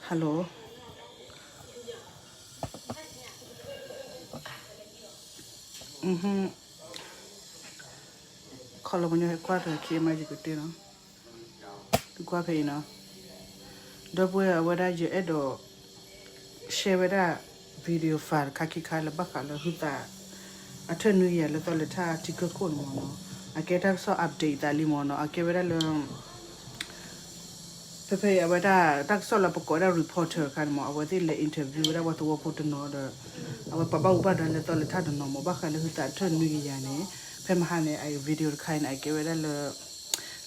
Hello. ခီလီၤ ပှၤညီကွၢ်တဂၤခံ မၤယကတ့ၢ်နီၤ, ကွၢ်ဖဲအံၤနီၤ, ဒီပုၢ်ဝဲၢ် အဝဲဒၣ်ယအဲၣ်ဒိး share ဝဲဒၣ် video file တခါခံခါ လၢဘၣ်ဃးလၢဟုသး အထၢၣ်နွံကယၤလၢသီလဲၤထၢ်ထံကၢၢ်ခိၣ်န့ၣ်မ့ၢ်နီၤ, အကဲတၢ်ကစီၣ် update သးလံမ့ၢ်နီၤ, အကဲဝဲဒၣ်လၢ ဖဲဖဲအံၤ အဝဲဒၣ် တၢ်ကစီၣ်လၢပကိးဝဲဒၣ် reporter တခါန့ၣ်မ့ၢ် အဝဲသ့ၣ်လဲၤ interview ဝဲဒၣ်ပှၤသဝီဖိတနီၤဒီး အဝဲပှၤဘၣ်မူဘၣ်ဒါလၢသီလဲၤထၢ်တနီၤမ့ၢ် ဘၣ်ဃးလၢဟုသးထၢၣ်နွံကယၤန့ၣ်, ဖဲမဟါန့ၣ် အ video တခါအံၤန့ၣ် အကဲဝဲဒၣ်လၢ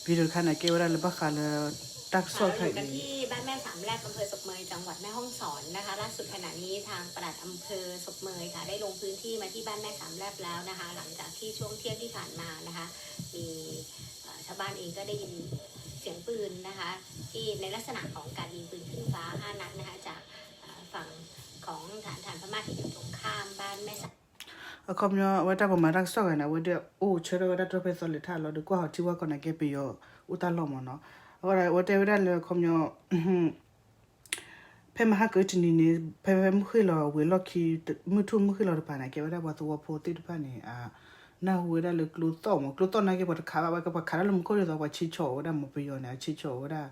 video တခါန့ၣ် အကဲဝဲဒၣ်လၢဘၣ်ဃးလၢ တၢ်ကစီၣ်တခါအံၤ ที่บ้านแม่สามแลบ อำเภอศพเมย จังหวัดแม่ฮ่องสอนนะคะ ล่าสุดขณะนี้ทางปลัดอำเภอศพเมยค่ะ ได้ลงพื้นที่มาที่บ้านแม่สามแลบแล้วนะคะ หลังจากที่ช่วงเที่ยงที่ผ่านมานะคะ มี เอ่อ ชาวบ้านเองก็ได้ยินเสียงปืนนะคะ ที่ในลักษณะของการยิงปืนขึ้นฟ้าห้านัดนะคะ จาก เอ่อ ฝั่งของฐานทหารพม่าที่อยู่ตรงข้ามบ้านแม่สะ အခီပညီ အဝဲတၢ်ပမၤတၢ်ကစီၣ်ဂၤန့ၣ် အဝဲဒၣ်အိၣ်ဆၢထၢၣ်ဝဲဒၣ်တၢ်ဖဲသီလဲၤထၢ်လီၤဒီး ကွၢ်ဟီၤထံဝၣ်ကီၢ်န့ၣ် ကဲပယီၤအိၣ်တၢ်လီၢ်မ့ၢ်နီၤ, အဃိဒီး အဝဲတဲဝဲဒၣ်လၢအခီပညီ ဖဲမဟါကတနံၤန့ၣ် ဖဲဖဲမုၢ်ဃ့ၢ်လီၤဝံၤအလီၢ်ခံ မုၢ်ထူၣ်မုၢ်ဃ့ၢ်လီၤတပၤန့ၣ် ကဲဝဲဒၣ်ပှၤသဝီဖိသ့ၣ်တဖၣ်န့ၣ် နၢ်ဟူဝဲဒၣ်လၢကျိသီၣ်မ့ၢ် ကျိသီၣ်နာ်က့ ပှၤတခးဘၣ်ဝဲ ပှၤခးတၢ်လၢမူခိၣ်ဒ်သိး ပှၤဆ့ဆီၣ်ဝဲဒၣ်မ့ၢ်ပယီၤန့ၣ် အဆ့ဆီၣ်ဝဲဒၣ်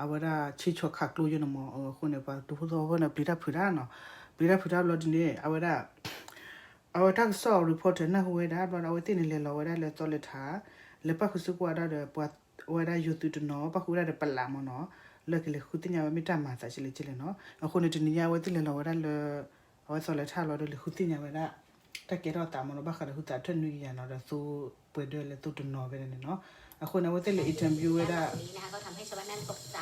အဝဲဒၣ်ဆ့ဆီၣ်ခးကျိယဲန့ၣ်မ့ၢ် အဃိန့ၣ် ပှၤဒူဖိသဝီဖိန့ၣ် ပျံၤတၢ်ဖုးတၢ်နီၤ, ပျံၤတၢ်ဖုးတၢ်ဘျီဒ်န့ၣ် အဝဲဒၣ် အဝဲတၢ်ကစီၣ် reporter နၢ်ဟူဝဲဒၣ်ဘျီဒီး အဝဲသ့ၣ်န့ၣ်လဲၤလီၤဝဲဒၣ်လၢသီလဲၤထၢ် လဲၤပၣ်ဃုာ်စ့ၢ်ကီးဝဲဒၣ်ဒီး ပှၤဝဲဒၣ်ယိၤသုးတနီၤ ပၣ်ဃုာ်ဝဲဒၣ်ဒီးပလးမ့ၢ်နီၤ, လၢကလဲၤဃုသ့ၣ်ညါဝဲမ့ၢ်တၢ်မၤသးကလဲၣ်ကလဲၣ်နီၤ, အဃိန့ၣ် တနံၤညါအဝဲသ့ၣ်လဲၤလီၤဝဲဒၣ်လၢ အဝဲသီလဲၤထၢ်လီၤဒီးလဲၤဃုသ့ၣ်ညါဝဲဒၣ် တၢ်ကဲထီၣ်သးမ့ၢ်နီၤ ဘၣ်ဃးဒီးဟုသးထၢၣ်နွံကယၤနီၤ ဒီးသိပှဲၤဒၢလၢသိတနီၤဖဲန့ၣ်နီၤ, အဃိန့ၣ် အဝဲသ့ၣ်လဲၤ interview ဝဲဒၣ် นี้นะคะ ก็ทำให้ชาวบ้านนั่นตกใจ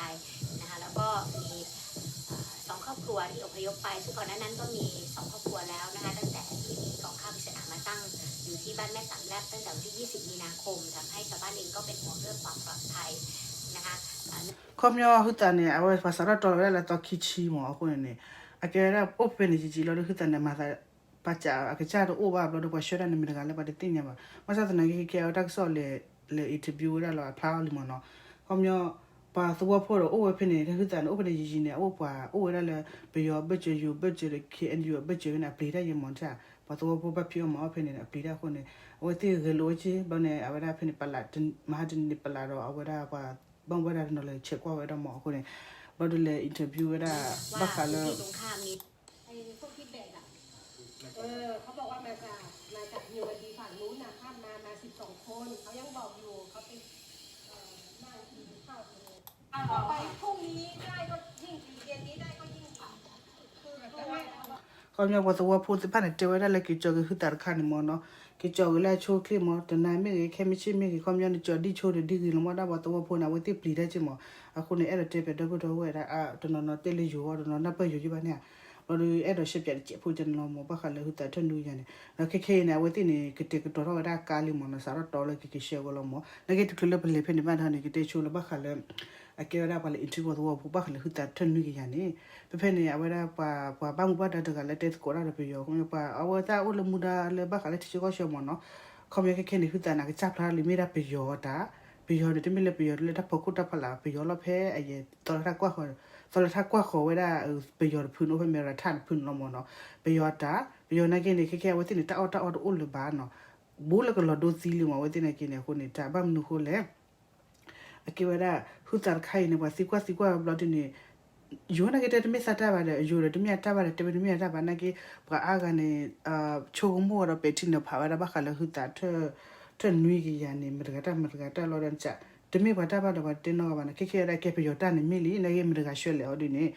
นะคะ แล้วก็มี เอ่อ สองครอบครัวที่อพยพไป ซึ่งก่อนหน้านั้นก็มีสองครอบครัวแล้วนะคะ ตั้งแต่ที่มีกองข้าวปริศนามาตั้งอยู่ที่บ้านแม่สามแลบตั้งแต่วันที่ยี่สิบมีนาคม ทำให้ชาวบ้านเองก็เป็นห่วงเรื่องความปลอดภัยนะคะ ခီပညီဟုသးန့ၣ် အဝဲပှၤစးထီၣ်တီဝဲဒၣ်လၢသီခံဆံမ့ၢ် အဃိန့ၣ်န့ၣ် အကဲဝဲဒၣ်အိၣ်ဖဲန့ၣ်ယံာ်ယံာ်လီၤဒီး ဟုသးန့ၣ် မၤသး ပာ်စးအကစၢ်တအိၣ်ဘၣ်ဘျီဒီး ပှၤဆှၢတၢ်န့ၣ်မ့ၢ်တဂၤလၢပှၤတသ့ၣ်ညါဘၣ်, ဘၣ်ဆၣ်သနာ်က့ ခဲအံၤအဝဲတၢ်ကစီၣ်လဲၤ လဲၤ interview ဝဲဒၣ်လီၤ အဖျါထီၣ်လံမ့ၢ်နီၤ, ခီပညီ ပှၤသဝီဖိဒီးအိၣ်ဝဲဖဲန့ၣ် တၢ်ဟုသးန့ၣ် အိၣ်ဖဲန့ၣ်ယံာ်ယံာ်န့ၣ် အအိၣ်ပှၤအိၣ်ဝဲဒၣ်လၢ ပယီၤအဘၢၣ်စၢၤ ယိၤအဘၢၣ်စၢၤဒီး KNU အဘၢၣ်စၢၤဖဲန့ၣ် အပျံၤတၢ်ယဲမ့ၢ်နီၤ, ပှၤသဝီဖိဘၣ်ဖံးအီၣ်မၤအီၣ်ဖဲန့ၣ် အပျံၤတၢ်အဃိန့ၣ် အဝဲသ့ၣ်ဂဲၤလိာ်ဝဲက့ဘျီန့ၣ် အဝဲဒၣ်ဖဲန့ၣ် ပလး မဟါတနံၤန့ၣ် ပလးဒီးအဝဲဒၣ်ပှၤ ဘၣ်မူဘၣ်ဒါတနီၤလဲၤဆဲးကွၢ်ဝဲဒၣ်မ့ၢ်အဃိန့ၣ် ဘျီဒုးလဲၤ interview ဝဲဒၣ် ဘၣ်ဃးလၢ ไอ้พวกที่แบกอะ เออ เขาบอกว่ามาจาก มาจากเมียวดีฝั่งนู้นนะ ข้ามมา มาสิบสองคน เขายังบอกอยู่ เขาไป เอ่อ นั่งกินข้าวกันเลย ต่อไปพรุ่งนี้ได้ก็ยิ่งดี เย็นนี้ได้ก็ยิ่งดี คือด้วย ခီပညီပှၤသဝီဖိသ့ၣ်တဖၣ်န့ၣ် တဲဝဲဒၣ်လၢက့ၤကၠီၤက့ၤဟုသးတခါန့ၣ်မ့ၢ်နီၤ, က့ၤကၠီၤက့ၤလၢအဆိအချ့မ့ၢ် တနၤမ့ၢ်ဂ့ၤ ခဲမုၢ်ဆ့ၣ်မ့ၢ်ဂ့ၤ ခီပညီန့ၣ်ကၠီၤဒံၣ်ဆိဒီးဒံၣ်ဂ့ၤလီၤမ့ၢ်ဒၣ်ပှၤသဝီဖိန့ၣ် အဝဲသ့ၣ်ပျံၤတၢ်က့မ့ၢ်, အဃိန့ၣ် အဲၣ်ဒိးတဲပၠးဒီပုၢ်ဒီဝဲၢ်ဒၣ် တနီၤနီၤတဲလၢယိၤအီၤ တနီၤနၢ်ပၢၢ်ယိၤယံၢ်ဘၣ်န့ၣ်ဧါ, ဘျီဒုးအဲၣ်ဒိးရှဲပၠးတစဲးဖိကဲန့ၣ်လီၤမ့ၢ် ဘၣ်ဃးလၢဟုသးထၢၣ်နွံကယၤန့ၣ်, ဒီးခဲခဲအံၤန့ၣ် အဝဲသ့ၣ်န့ၣ် ကတဲာ်ကတီၤထီၣ်ဝဲဒၣ်ကါလံမ့ၢ်နီၤ စးထီၣ်တီလၢကက့ၤဆှၢဝဲလီၤမ့ၢ်, နာ်က့တချုးလၢပလဲၤဖဲန့ၣ်ဘၣ်ဒီးန့ၣ် ကတဲဆိလၢဘၣ်ဃးလၢ အကဲဝဲဒၣ်ပှၤလဲၤ interview ပှၤသဝီဖိဘၣ်ဃးလၢဟုသးထၢၣ်နွံကယၤန့ၣ်, ဖဲဖဲန့ၣ် အဝဲဒၣ်ပှၤ ပှၤဘၣ်မူဘၣ်ဒါတဂၤလၢတဲသကိးတၢ်ဒီးပယီၤ ခီပညီပှၤအဝဲသ့ၣ်အိၣ်လၢမူဒါလၢဘၣ်ဃးလၢထံဆၢကီၢ်ဆၢမ့ၢ်နီၤ, ခီပညီခဲခဲန့ၣ် ဟုသးန့ၣ် အကစၢ်ဖျါလံမ့ၢ်ဒၣ်ပယီၤတၢ်, ပယီၤန့ၣ် တမ့ၢ်လၢပယီၤလၢတၢ်ဖီခိၣ်တၢ်ဖီလာ် ပယီၤလီၤဖဲအယဲၢ် သီလထၢ်ကွၢ်ဃီၤ, သီလထၢ်ကွၢ်ဃီၤဝဲဒၣ် ပယီၤတဖုန့ၣ် အိၣ်ဖဲမဲရထၢၣ်တဖုန့ၣ်လီၤမ့ၢ်နီၤ, ပယီၤတၢ်, ပယီၤနာ်က့န့ၣ် ခဲခဲအဝဲသ့ၣ်န့ၣ် တၢ်အီၣ်တၢ်အီတအိၣ်လၢၤဘၣ်နီၤ, ဘူးလၢကလီၤဒိသံလံမ့ၢ် အဝဲသ့ၣ်နာ်က့န့ၣ် အဃိန့ၣ် တၢ်ဘၣ်မနုၤအဃိလဲၣ် အကဲဝဲဒၣ် ဟုသးတခါအံၤန့ၣ် ပှၤသံကွၢ်သံကွၢ်ဝဲဘျီဒုးန့ၣ်, ယိၤနာ်က့တဲတမ့ၢ်သးတၢ်ဘၣ်ဒီး ယိၤဒီးတမ့ၢ်အတၢ်ဘၣ်ဒီး တဲဝဲတမ့ၢ်အတၢ်ဘၣ်နာ်က့, ပှၤအါဂၤန့ၣ် ဆိကမိၣ်ဝဲဒီးပဲာ်ထံနီၤဖးဝဲဒၣ်ဘၣ်ဃးလၢဟုသးထၢၣ်နွံကယၤန့ၣ် မတဂၤတၢ်မတဂၤတၢ်လီၤဒီး တမ့ၢ်ပှၤတၢ်ဘၣ်ဒီးပှၤတတဲနီတဂၤဘၣ်န့ၣ် ခဲခဲဝဲဒၣ်ကဲပယီၤတၢ်န့ၣ်မ့ၢ်လံ နာ်က့မတဂၤဆှၢလဲၣ်အီၤဒုးန့ၣ်,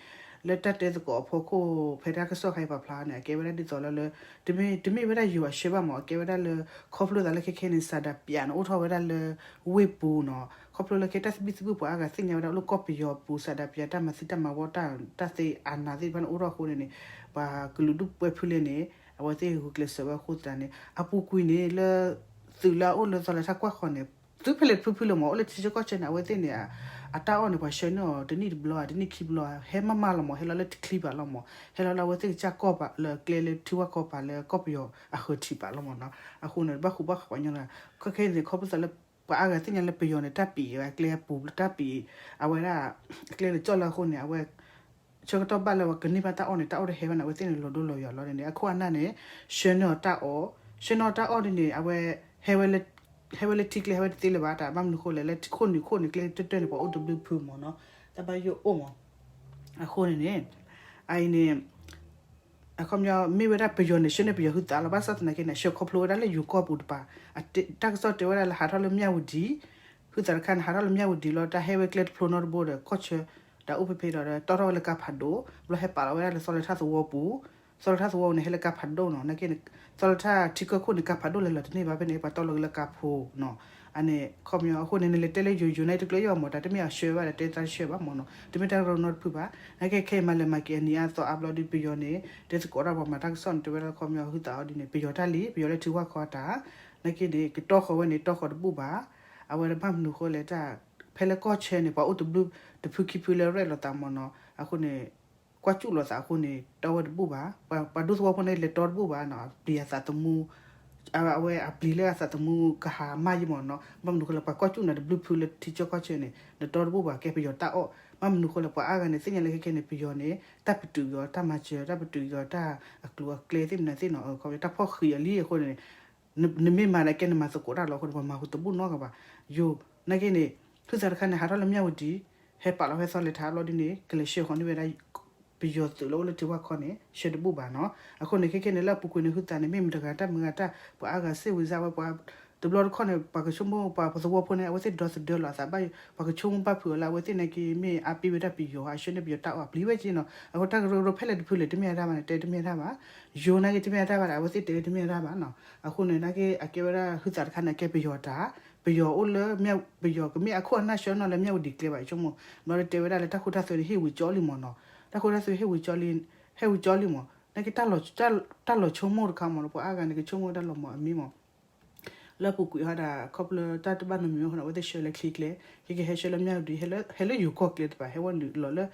လၢတၢ်တဲသကိးအဖီခိၣ် ဖဲတၢ်ကစီၣ်ခါအံၤပာ်ဖျါန့ၣ် အကဲဝဲဒၣ်ဒ်သိးလၢလၢ တမ့ၢ် တမ့ၢ်ဝဲဒၣ်ယိၤအဆှၢဘၣ်မ့ၢ် အကဲဝဲဒၣ်လၢ ခီဖျိသးလၢခဲခဲန့ၣ် ဆန္ဒပြန့ၣ် အိၣ်ထီၣ်ဝဲဒၣ်လၢ ဝ့ၢ်ပူၤနီၤ, ခီဖျိလၢခဲတၢ်သဘံၣ်သဘုၣ်ပှၤအါဂၤသ့ၣ်ညါဝဲဒၣ်အိၣ်လၢကီၢ်ပယီၤပူၤ ဆန္ဒပြ တၢ်မၤသံတၢ်မၤဝီတၢ် တၢ်သ့အနၢ်သ့ၣ်တဖၣ်န့ၣ်အိၣ်ထီၣ်အဃိန့ၣ်န့ၣ်, ပှၤကလုာ်ဒူၣ်ပှဲၤဖုလဲၣ်န့ၣ် အဝဲသ့ၣ်ဂုာ်ကျဲးစၢးဝဲအဃိသတးန့ၣ် အပူၤကွံာ်န့ၣ်လၢ သုးလၢအအိၣ်လၢသီလၢထၢ်ကွၢ်ဃီၤန့ၣ် သုးဖဲလဲၣ်တဖုဖုလၢမ့ၢ် အိၣ်လၢထံဆၢကီၢ်ဆၢန့ၣ် အဝဲသ့ၣ်န့ၣ် အတၢ်အီၣ်န့ၣ် ပှၤဆှၢန့ၢ်အီၤတနံၣ်တဘျီဧါ တနံၣ်ခံဘျီဧါ ဟဲမးမးလီၤမ့ၢ် ဟဲလီၤလၢတချံဘၣ်လီၤမ့ၢ် ဟဲလီၤလၢအဝဲသ့ၣ်ကစၢ်ကီၢ်ဘၣ်လၢကျဲလၢထံဝၣ်ကီၢ်ပၤလၢကီၢ်ပယီၤအဃၢၤထံးဘၣ်လီၤမ့ၢ်နီၤ, အဃိန့ၣ် ဘၣ်ဃူဘၣ်ဃးပှၤကညီလၢ ခဲခဲန့ၣ် ခီဖျိသးလၢ ပှၤအါဂၤသ့ၣ်ညါလၢပယီၤန့ၣ် တၢ်ပံးဝဲကျဲပူၤ တၢ်ပံး အဝဲဒၣ် ကျဲလၢကၠီၣ်လၢအဃိန့ၣ် အဝဲ ဆၢကတီၢ်ဘၣ်လၢပှၤကန့ၢ်ဘၣ်တၢ်အီၣ်န့ၣ် တၢ်အီၣ်တဟဲဘၣ်န့ၣ် အဝဲသ့ၣ်န့ၣ်လီၤဒိလီၤယိာ်လီၤန့ၣ် အခိၣ်အနၢ်န့ၣ် ဆှၢန့ၢ်အီၤတၢ်အီၣ်, ဆှၢန့ၢ်အီၤတၢ်အီၣ်ဒ်န့ၣ် အဝဲ ဟဲဝဲလၢထံကျဲ ဟဲဝဲတသ့လၢၤဘၣ် တၢ်ဘၣ်မနုၤဃိလဲၣ် လၢခိၣ်နူာ်ခိၣ်နူာ်ကျဲတၢၢ်တၢၢ်န့ၣ် ပှၤအိၣ်တဘျုးဖုမ့ၢ်နီၤ, တၢ်ဘၣ်ယိၣ်အိၣ်မး, အဃိန့ၣ်န့ၣ် အအံၤန့ၣ် အခီပညီ မ့ၢ်ဝဲဒၣ်ပယီၤန့ၣ် ဆှၢန့ၢ်ပယီၤဟုသးလီၤ. ဘၣ်ဆၣ်သနာ်က့န့ၣ် ဆှၢခီဖျိဝဲဒၣ်လၢယိၤကီၢ်ပူၤတပၤ, တၢ်ကစီၣ်တဲဝဲဒၣ်လၢဟးထီၣ်လၢမၠၣ်ဝတံၤ, ဟုသးတခါန့ၣ် ဟးထီၣ်လၢမၠၣ်ဝတံၤလီၤ တၢ်ဟဲဝဲကျဲတဖျိနီတဘိဒီး ကီၢ်ဆၢ တၢ်အိၣ်ဖဲဖဲဒီး တီၣ်ထီၣ်ဝဲလၢကါဖးဒိၣ်, ဘျီဟဲပာ်လီၤဝဲဒၣ်လၢသီလၢထၣ်သဝီပူၤ, သီလၢထၣ်သဝီပူၤန့ၣ် ဟဲလၢကါဖးဒိၣ်နီၤ, နာ်က့န့ၣ် သီလၢထၣ်ထံကၢၢ်ခိၣ်န့ၣ် ကါဖးဒိၣ်လဲၤလီၤတန့ၢ်ဘၣ် ဖဲန့ၣ် ပှၤတီၣ်လီၤက့ၤလၢကါဖိနီၤ, အန့ၣ်ခီပညီ အဃိန့ၣ် နလဲၤတဲလၢယိၤယိၤန့ၣ် တကျၢၤယီၤမး တၢ်တမ့ၢ်အဆှၢဘၣ်ဒီး တဲသးတဆှၢဘၣ်မ့ၢ်နီၤ, တမ့ၢ်တၢ်ကရၢနီတဖုဘၣ်, နာ်က့ခဲအံၤမၤလဲၤမၤက့ၤအနံၤအါသီအါဘျီဒီး ပယီၤန့ၣ် တဲသကိးတၢ်ပှၤမၤတၢ်ကစီၣ်န့ၣ် တဲဝဲဒၣ်ခီပညီဟုသးအီၤဒ်န့ၣ် ပယီၤတၢ်လံ ပယီၤလၢထံဝၢ်ခီတၢ်, နာ်က့န့ၣ် ကတီၢ်ဃီၤဝဲန့ၣ် တီၢ်ဃီၤတဘူၣ်ဘၣ်, အဝဲဒၣ်ဘၣ်မနုၤဃိလဲၣ်တၢ် ဖဲလၢကီၢ်ဆၢန့ၣ် ပှၤအိၣ်တဘျုးတဖုခံဖုလၢရဲၣ်လိာ်သးမ့ၢ်နီၤ, အဃိန့ၣ် ကွၢ်စူၣ်လိာ်သးအဃိန့ၣ် တီၢ်ဝဲတဘူၣ်ဘၣ်, ပှၤဒူသဝီဖိန့ၣ် လဲၤတီတဘူၣ်ဘၣ်နီၤ, အပျံၤအသးသမူ အဝဲအပျံၤလၢအသးသမူကဟးမၢ်ယံမ့ၢ်နီၤ, ဘၣ်မနုၤဃိလဲၣ် ပှၤကွၢ်စူၣ်နၤတဘျုးဖုလၢထံဆၢကီၢ်ဆၢန့ၣ် နတီတဘူၣ်ဘၣ် ကဲပယီၤတၢ်အီၣ်, ဘၣ်မနုၤဃိလဲၣ် ပှၤအါဂၤန့ၣ် သ့ၣ်ညါလၢခဲခဲန့ၣ် ပယီၤန့ၣ် တၢ်ပတုာ်က့ၤအီၤ တၢ်မၤစၢၤ တၢ်ပတုာ်က့ၤအီၤ တၢ်အကျိၤအကျဲသ့ၣ်မနုၤသ့ၣ်နီၤ, တၢ်ဖီၣ်ဃံးအီၤလံအဃိန့ၣ် နမ့ၢ်မၤန့ၣ် ကဲနမၤသကိးတၢ်လီၤအဃိန့ၣ် ပှၤမၤဟူတဘူၣ်နီတဂၤဘၣ်, ယိၤ နာ်က့န့ၣ် ဟုသးတခါန့ၣ် ဟးထီၣ်လၢမၠၣ်ဝတံၤ ဟဲပာ်လီၤဖဲသီလဲၤထးဘျီဒ်န့ၣ် ကလဲၤဆှၢဃီၤန့ၢ်ဝဲဒၣ် ပယီၤသုးလၢအိၣ်လၢထံဝၢ်ခီန့ၣ် ဆှၢတဘူၣ်ဘၣ်နီၤ, အဃိန့ၣ် ခဲခဲန့ၣ် လၢအပူၤကွံာ်န့ၣ် ဟုသးန့ၣ် မ့ၢ်မတၤတဂၤတၢ်မတၤတဂၤတၢ် ပှၤအါဂၤစ့ၢ်ဝံၤစၢ်ဝဲပှၤ တဘျီတခီၣ်န့ၣ် ပှၤကဆိကမိၣ် ပှၤသဝီဖိန့ၣ် အဝဲသ့ၣ်ဒီသဒၢလီၤအသးဘၣ်, ပှၤကဆိကမိၣ်ဘၣ်ဖုးအီၤလၢ အဝဲသ့ၣ်နာ်က့ မ့ၢ်အါပ့ၤဝဲဒၣ်ပယီၤ အဆှၢန့ၢ်ပယီၤတၢ်အီၣ်အပျံၤဝဲက့နီၤ, အဃိတၢ်ကရၢကရိဖဲလဲၣ်တဖုလဲၣ် တမ့ၢ်အတၢ်ဘၣ်န့ၣ် တဲတမ့ၢ်အတၢ်ဘၣ်, ယိၤနာ်က့ တမ့ၢ်အတၢ်ဘၣ်ဒီး အဝဲသ့ၣ်တဲတမ့ၢ်အတၢ်ဘၣ်နီၤ, အဃိန့ၣ် နာ်က့ အကဲဝဲဒၣ်ဟုသးတခါန့ၣ် အကဲပယီၤတၢ်, ပယီၤအိၣ်လၢ ပယီၤကမ့ၢ်အခိၣ်အနၢ်ဆှၢနီၤလၢမၠၣ်ဝတံၤကျဲဘၣ် ဆိကမိၣ်, ဘျီဒီးတဲဝဲဒၣ်လၢတၢ်ခိတၢ်သွဲန့ၣ် ဟ့ၣ်ဝံၤကၠီလံမ့ၢ်နီၤ, တၢ်ခိတၢ်သွဲဟ့ၣ်ဝံၤကၠီလံ, ဟဲဝံၤကၠီလံမ့ၢ်, နာ်က့ တၢ်လီၤဆိကမိၣ်တခါမ့ၢ်နီၤ ပှၤအါဂၤန့ၣ် ကဆိကမိၣ်ဝဲတၢ်လီၤမၢ်အမံၤမ့ၢ် လၢပူၤကွံာ်ဟီဒၣ် ခီဖျိတၢ်တဘၣ်နီတမံၤအဃိန့ၣ် အဝဲသ့ၣ်ဆှၢလၢချံကျဲ, ခဲကဟဲဆှၢလၢမၠၣ်ဝတံၤ ဟဲလၢယိၤကီၢ်ကျဲတပၤ ဟဲဝဲနုာ်လီၤလၢ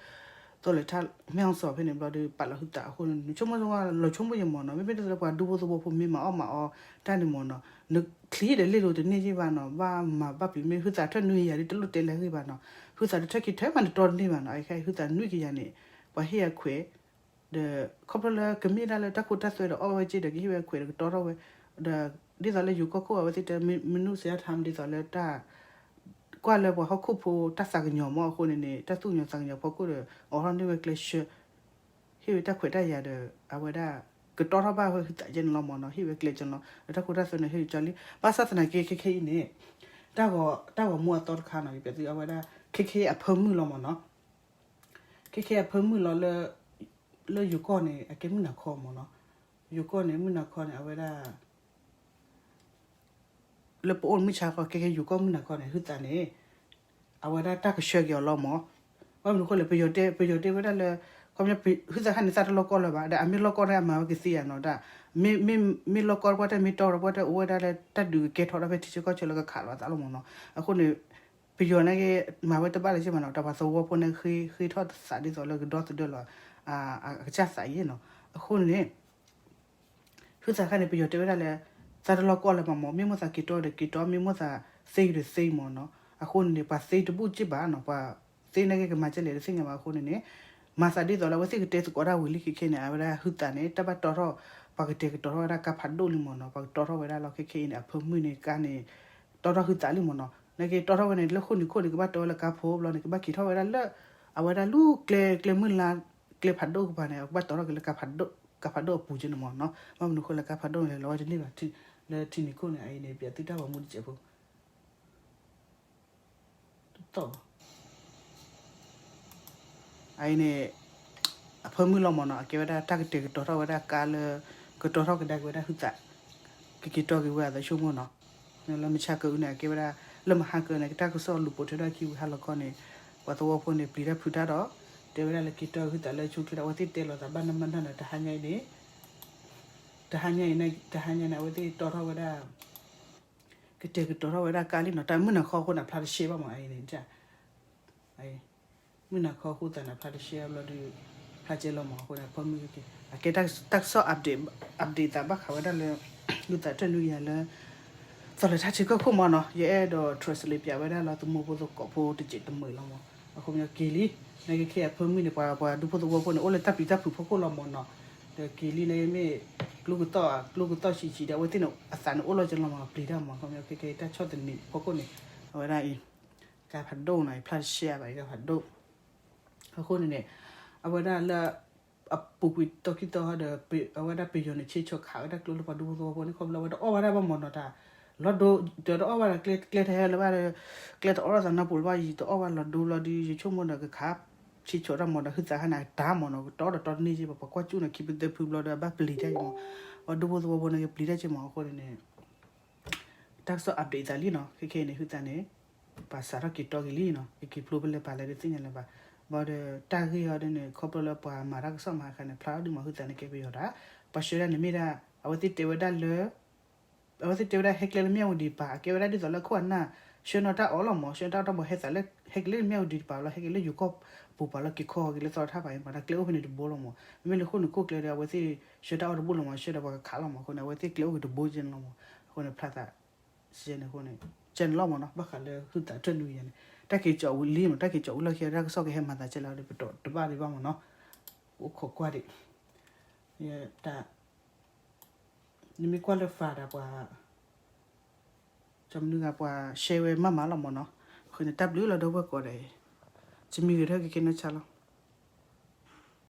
သီလဲၤထး မဲၣ်စီၤဖဲန့ၣ်ဘျီဒီး ပာ်လီၤဟုသးအဃိန့ၣ် ဆိကမိၣ်ဆိကမိၣ်လီၤဆိကမိၣ်ယံမ့ၢ်နီၤ, မ့မ့ၢ်တလၢပှၤဒူဖိသဝီဖိမ့ၢ်မၤအီၣ်မၤအီတၢ်န့ၣ်မ့ၢ်နီၤ, နချံဒီးလ့ၣ်လိၤတန့ၢ်ယံဘၣ်နီၤ, ဘၣ်မၤဘၣ်ပျံၤမ့ၢ်ဟုသးထၢၣ်နွံကယၤဒ်တလိၣ်တဲလၢအဂ့ၢ်ဘၣ်နီၤ, ဟုသးတထၢၣ်ခံထၢၣ်မးနတီတန့ၢ်ဘၣ်နီၤ, အခဲအံၤဟုသးနွံကယၤန့ၣ် ပှၤဟ့ၣ်အခွဲး ဒီး ခီဖျိလၢကမ့ၢ်ဒၣ်လၢတၢ်ခိတၢ်သွဲဒီးအီၣ်ဝဲက့ၤဒီးကဟ့ၣ်ဝဲခွဲးဒီးကတီထီၣ်ဝဲ, ဒီး ဒ်သိးလၢယိၤကီၢ်ခိၣ်အဝဲသ့ၣ်တဲ မနုၤစံးအါထါ ဒ်သိးလၢတၢ် ကွၢ်လၢပှၤဟီၣ်ခိၣ်ဖိတၢ်သးကညီၤမ့ၢ်အဃိန့ၣ်န့ၣ် တၢ်သူၣ်ကညီၤသးကညီၤဖီခိၣ်ဒီး အိးထီၣ်န့ၢ်ဝဲကျဲဆှၢ ဟ့ၣ်ဝဲတၢ်ခွဲးတၢ်ယာ်ဒီး အဝဲဒၣ် ကတီထီၣ်ဘၣ်ဝဲဟုသးကဲန့ၣ်လီၤမ့ၢ်နီၤ, ဟ့ၣ်ဝဲကျဲကလီၤ ဒီးတၢ်ခိတၢ်သွဲန့ၣ် ဟ့ၣ်ဝဲကလီၤလံ, ဘၣ်ဆၣ်သနာ်က့ ခဲခဲအံၤန့ၣ် တၢ်ဂီၤ တၢ်ဂီၤမူအသီတခါနီၤ ယပျဲသုအဝဲဒၣ် ခဲခဲအဖၢမုၢ်လီၤမ့ၢ်နီၤ, ခဲခဲအဖၢမုၢ်လီၤလၢ လၢယိၤကီၢ်န့ၣ် အကဲမုၢ်နၤခီမ့ၢ်နီၤ, ယိၤကီၢ်န့ၣ် မုၢ်နၤခီန့ၣ် အဝဲဒၣ် လၢပအိၣ်မုၢ်ဆါခီ ခဲခဲယိၤကီၢ်မုၢ်နၤခီန့ၣ် ဟုသးန့ၣ် အဝဲဒၣ်တၢ်ကဆှၢက့ၤအီၤလီၤမ့ၢ်, ဘၣ်မနုၤအဃိလဲၣ် ပယီၤတဲ ပယီၤတဲဝဲဒၣ်လၢ ခီပညီ ဟုသးခါန့ၣ် သးတလီၢ်ကီၢ်လၢၤဘၣ် ဒီးအမ့ၢ်လီၢ်ကီၢ်န့ၣ် အမၤဝဲကသ့ဧါနီၤ, တၢ် မ့ မ့ မ့ၢ်လီၢ်ကီၢ်ပှၢ်တၢ်မ့ၢ်တီဒီးပှၢ်တၢ်အိၣ်ဝဲဒၣ်လၢတၢ်ဒုးကကဲထီၣ်တၢ်ဖဲထံဆၢကီၢ်ဆၢလၢကခးလီၤအသးလီၤမ့ၢ်နီၤ, အဃိန့ၣ် ပယီၤန့ၣ်က့ မၤဝဲတဘၣ်လၢၤဘၣ်နီၤ, တၢ်ပှၤသဝီဖိန့ၣ် ဃ့ဃ့ထီၣ်သးဒ်သိးလၢကဒီသဒၢလီၤ အကစၢ်သးအံၤနီၤ, အဃိန့ၣ် ဟုသးခါန့ၣ် ပယီၤတဲဝဲဒၣ်လၢ သးတလီၢ်ကီၢ်လၢၤဘၣ်မ့ၢ်, မ့ၢ်မိၣ်သးက့ၤတီဒီးက့ၤတီ, မ့ၢ်မိၣ်သးသ့က့ၤဒီးသ့မ့ၢ်နီၤ, အဃိန့ၣ်န့ၣ် ပှၤသ့တဘူၣ်က့ၢ်ဘၣ်နီၤ, ပှၤသ့န့ၣ်က့ ကမၤကဲလဲၣ်တသ့ၣ်ညါဘၣ်အဃိန့ၣ်န့ၣ်, မၤသးဒ်သိးလၢအဝဲသ့ၣ်ကတဲသကိးတၢ်ဝံၤလံခဲခဲန့ၣ် အဝဲဒၣ်ဟုသးန့ၣ် တၢ်ဘၣ်တီထီၣ် ပှၤကတဲာ်ကတီၤထီၣ်ဝဲဒၣ်ကါဖးဒိၣ်လံမ့ၢ်နီၤ, ပှၤကတီထီၣ်ဝဲဒၣ်လီၤခဲခဲအံၤန့ၣ် အဖၢမုၢ်န့ၣ်ကါန့ၣ် တီထီၣ်ဟုသးလံမ့ၢ်နီၤ, န့ၣ်က့တီထီၣ်ဝဲန့ၣ် လၢဃိၣ်နံၤခိၣ်န့ၣ် ကဘၣ်တီဝဲလၢကါဖိဘျီန့ၣ် ကဘၣ်က့ၤထီၣ်ဝဲဒၣ်လၢ အဝဲဒၣ်လူၢ်ကျဲ ကျဲမုၢ်လါ ကျဲဖးဒိၣ်ကပၤန့ၣ် အကဘၣ်တီထီၣ်က့ၤလၢ ကါဖးဒိၣ်အပူၤက့န့ၣ်မ့ၢ်နီၤ, ဘၣ်မနုၤအဃိလၢကါဖးဒိၣ်န့ၣ် လဲၤလီၤဝဲတန့ၢ်ဘၣ် လၢထံနံၤခိၣ်န့ၣ် အအံၤန့ၣ် ပျဲသုတၢ်ဂီၤမူတစဲးဖိ အအံၤန့ၣ် အဖၢမုၢ်လီၤမ့ၢ်နီၤ, အကဲဝဲဒၣ်တၢ်ကတဲာ်ကတီၤထီၣ်ဝဲဒၣ်ကါလၢ ကတီထီၣ်ကဒါက့ၤဝဲဒၣ်ဟုသး, ကက့ၤတီက့ၤဝဲအသးဆိကမိၣ်နီၤ, လၢမုၢ်ဆါကၢအုန့ၣ် အကဲဝဲဒၣ် လၢမဟါကၢန့ၣ် ကတၢ်ကစီၣ်လူၤပိာ်ထွဲထီၣ်ခံဝံၤဟါလီၤခီန့ၣ် ပှၤသဝီဖိန့ၣ် ပျံၤတၢ်ဖုးတၢ်ဒီး တဲဝဲဒၣ်လၢက့ၤတီဟုသးလၢဆူထံဒီး အဝဲသ့ၣ်တဲလီၤသးဘၣ်နၢ်ဘၣ်နၢ်န့ၣ် တဟါညါအံၤန့ၣ် တဟါညါအံၤန့ၣ် တဟါညါန့ၣ် အဝဲသ့ၣ်တီထီၣ်ဝဲဒၣ် ကတဲာ်ကတီၤထီၣ်ဝဲဒၣ်ကါလံနီၤ, တၢ်မုၢ်နၤခီအဃိန့ၣ် ဖျါတရှဲဘၣ်မး အအံၤန့ၣ် မုၢ်နၤခီအဃိသးန့ၣ် ဖျါတရှဲဘျီဒီး ဖျါကဲလီၤမး အဃိန့ၣ် အဖၢမုၢ်က့ အကဲတၢ်ကစီၣ် update သးဘၣ်ဃးဝဲဒၣ်လၢ ဟုသးထၢၣ်နွံကယၤလၢ သီလၢထါထံကီၢ်ခိၣ်မးနီၤ, ယအဲၣ်ဒိး translate ပၠးဝဲဒၣ်လၢသမူဖိသကိးဖိတစဲးတမှဲၤလီၤမး, အဃိပညီက့ၤလံ နကခဲအဖၢမုၢ်န့ၣ် ပှၤပှၤဒူဖိသဝီဖိန့ၣ် အိၣ်လၢတၢ်ပျံၤတၢ်ဖုးဖီခိၣ်လီၤမၢ်နီၤ. ဒီးက့ၤလံန့ၣ်မ့ၢ် ကျိကတီၢ် ကျိကတီၢ်ဆံးဆံးဒီး အဝဲသ့ၣ်န့ၣ် အသးန့ၣ်အိၣ်လီၤကလီၤမၢ် ပျံၤတၢ်မၢ် ခီဖျိခဲခဲတၢ်ဆီၣ်သနံးဖီခိၣ်န့ၣ် အဝဲဒၣ်အံၤ ကါဖးဒိၣ်နီၤ အံၤဖျါတရှဲဘၣ် အံၤကါဖးဒိၣ် အဃိန့ၣ်န့ၣ် အဝဲဒၣ်လၢ အပူၤကွံာ်တီခံသီဒီး အဝဲဒၣ်ပယီၤန့ၣ် ဆ့ဆီၣ်ခးဝဲဒၣ်ကျိလၢပှၤဒူဖိသဝီဖိန့ၣ် ခီဖျိလၢအဝဲတအီၣ်ဘၣ်တၢ်ဘၣ်မၢ်နီၤ တၢ်လီၤဒိ တအီၣ်ဘၣ်ဒီးကျဲ ကျဲတဟဲလၢၤဘၣ်ဒီး ကျဲတအီၣ်ထီၣ်သးနီတပူၤလၢၤဘၣ် ယတအီၣ်ဘၣ်လီၤဒိလီၤဒီး ယဆိကမိၣ်ဒီးကခး ဆ့ဆီၣ်တၢ်မၢ်ဒီး ဟုသးခါန့ၣ် တၢ်မၢ်နီၤ ကတီၢ်ဒီးတီတန့ၢ်က့ ပှၤကွၢ်ကၠူၣ်န့ၣ် ခံဖုသၢဖုဘျီဒီး အဘၣ်ပျံၤတၢ်က့မၢ် ပှၤဒူဖိသဝီဖိန့ၣ် ကပျံၤတၢ်က့မၢ် အဃိန့ၣ်န့ၣ် တၢ်ကစီၣ် update သးလံနီၤ ခဲခဲအံၤန့ၣ် ဟုသးန့ၣ် ပှၤစးထီၣ်က့ၤတီက့ၤလံနီၤ ကက့ၤဖျိဖဲလဲၣ်ပာ်လဲၣ်ဒ်သ့ၣ်ညါလၢၤဘၣ် ဘၣ်ဒီးတၢ်ဂ့ၢ်အီၤဒ်န့ၣ် ခီဖျိလၢပှၤမၤတၢ်ကစီၣ်မၤခါန့ၣ် ဖျါထီၣ်ဒ်မၢ် ဟုသးန့ၣ်ကဲပယီၤတၢ် ပှၤဆှၢဒၣ်န့ၣ်မ့ၢ်ဒၣ် အဝဲသ့ၣ်တဲဝဲဒၣ်လၢ အဝဲသ့ၣ်တဲဝဲဒၣ်ဟဲကျဲလၢမၠၣ်ဝတံၤတပၤ အကဲဝဲဒၣ်ဒ်သိးလၢခိၣ်အနၢ် ဆှၢနီၣ်တၢ်အီၣ်လီၤမၢ် ဆှၢနီၣ်တၢ်အီၣ်တၢ်ဘီ ဟဲသးလၢ ဟဲက့ၤလၢမၠၣ်ဝတံၤတပၤလီၤ ဟဲက့ၤလၢယိၤကီၢ်ပူၤပၤလီၤ က့ၤခီက့ၤလၢသီထၣ်ပၤအံၤမၢ် တၢ်ကျဲအိၣ်ဖဲန့ၣ်တဘိလီၤမၢ် မ့မ့ၢ်လၢခိၣ်နူာ်ခိၣ်ကျဲဒီး အဝဲသ့ၣ်ဆှၢတၢ်အီၣ်တဘိလီၤမၢ် ဆှၢဒီးပှၤကခးလီၤမၢ် အဃိန့ၣ် အဝဲသ့ၣ်ကျဲအိၣ်က့ၤတဘိကဲန့ၣ်လီၤမၢ် အဃိန့ၣ်ဖျါသး စဲန့ၣ်အဃိန့ၣ် ကဲန့ၣ်လီၤမၢ်နီၤ ဘၣ်ဃးလၢဟုသးတၢ်နွံယၤန့ၣ် တၢ်က့ၤကၠီးဝံၤလံမၢ် တၢ်က့ၤကၠီးဝံၤလီၢ်ခံ တၢ်ကစီၣ်ကဟဲမၤသးကဲလၢၤဒီး ပတီၢ်တဘၣ်ဒံးဘၣ်မၢ်နီၤ အိၣ်ခိးကွၢ်ဒံး တၢ် နမ့ၢ်ကွၢ်လၢ file ဒီးပှၤ ကၠီမနုၤဂၤပှၤ share ဝဲမၤမၤလီၤမၢ်နီၤ အဃိန့ၣ် တၢ်ဘျုးလီၤဒီပုၢ်ဝဲၢ်ကိးဂၤဒဲး တမံၤဂ့ၤထီၣ်က့ၤကဲနီၢ်ဆါလီၤ